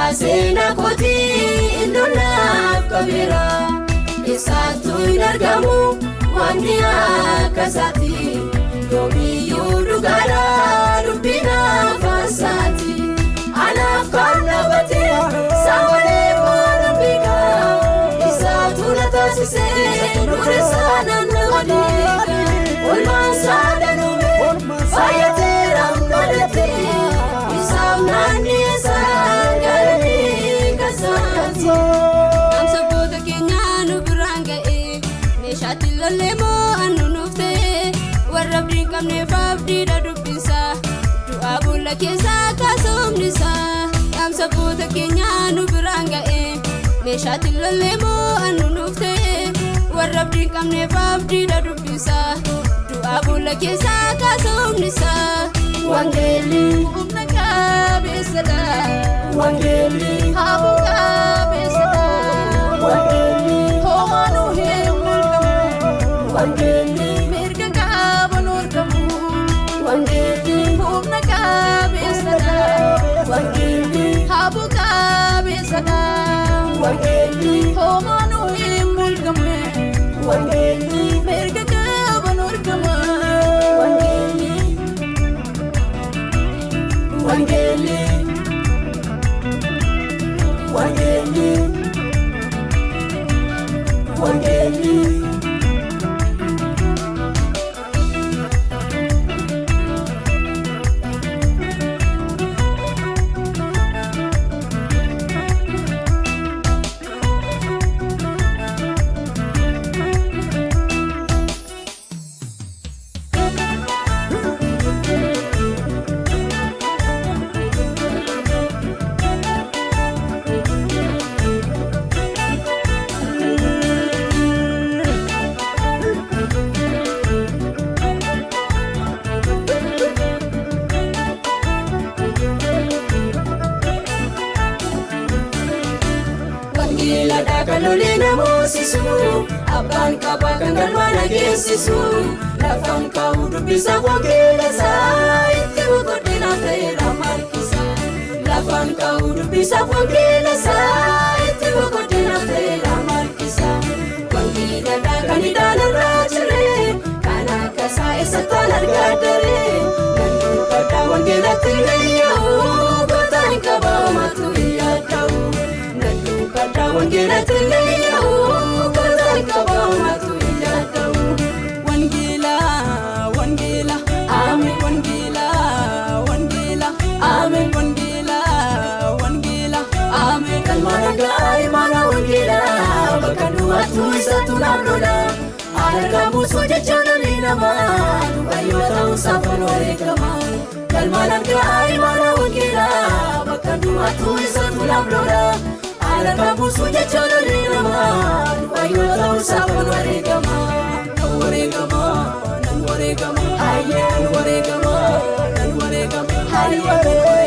Mataa seenaa kootii inni naaf qabeera. Eessattuu hin argamu wanti akka isaati. Yoomiyyuu dhugaadha dubbiin afaansaati. Anaaf kan dhaabbate samalee maal beeka. Isaatu na taasisee dureessa naannoo deega. Olmaan saadanume faayyateera malate. Isaaf naanneessa galanii kasaati. Dhaamsa keenyaa nu biraan ga'e, meeshaatti lollee moo annu nuuf ta'e, warra abdii hin qabneef abdiidha dubbisa, du'aa boolla keessaa kaasumnisa. Dhaamsa keenyaa nu biraan ga'e, meeshaatti lollee moo annu nuuf ta'e, warra abdii hin qabneef abdiidha dubbisa, du'aa boolla keessaa kaasumnisa. Wangeelli humna qabeessadha. Wangeelli haboo qabeessadha. Wangeelli homaanuu hin mul'amu. Wangeelli mirga qaban argamu. Wangeelli humna qabeessadha. Wangeelli haboo qabeessadha. Wangeelli homaanuu hin mul'amu. Wangeelli mirga qaban argamu. Wangeelli Wangeelli Wangeelli Wangeelli. Wangeeladhaa kan lolee namoosisu, abbaan qabaa kan galmaan geessisu, lafaan kaa'u dubbisa wangeelasaa, itti boqodhinaaf ta'eera markisa. Lafaan kaa'u dubbisa wangeelasaa, itti boqodhinaaf ta'eera markisa. Wangeeladhaa kan hidhaan irraa jire, kan akka isaa eessattaan argaa daree, nan dubbadha wangeelatti leeyya'u, gootaan qabaa maatu hin yaadda'u. Nan dubbadha wangeelatti leeyya'u, gootaan qabaa maatu hin yaadda'u. Wangeela, wangeela, Ameen. Wangeela, wangeela, Ameen. Wangeela, wangeela, Ameen. Galmaan argaa imaana wangeelaa, bakka du'aatu isatu naaf lola. Harka buusuu jecha namni namaa, dhugayyoo ta'uu saafuun wareegama. Galmaan argaa imaana wangeelaa, bakka du'aatu isatu naaf lola. Harka buusuu jecha namni namaa, dhugayyoo ta'uu saafuun wareegama. Nan wareegama, nan wareegama, Hayyee. nan wareegama, nan wareegama. Hayyee.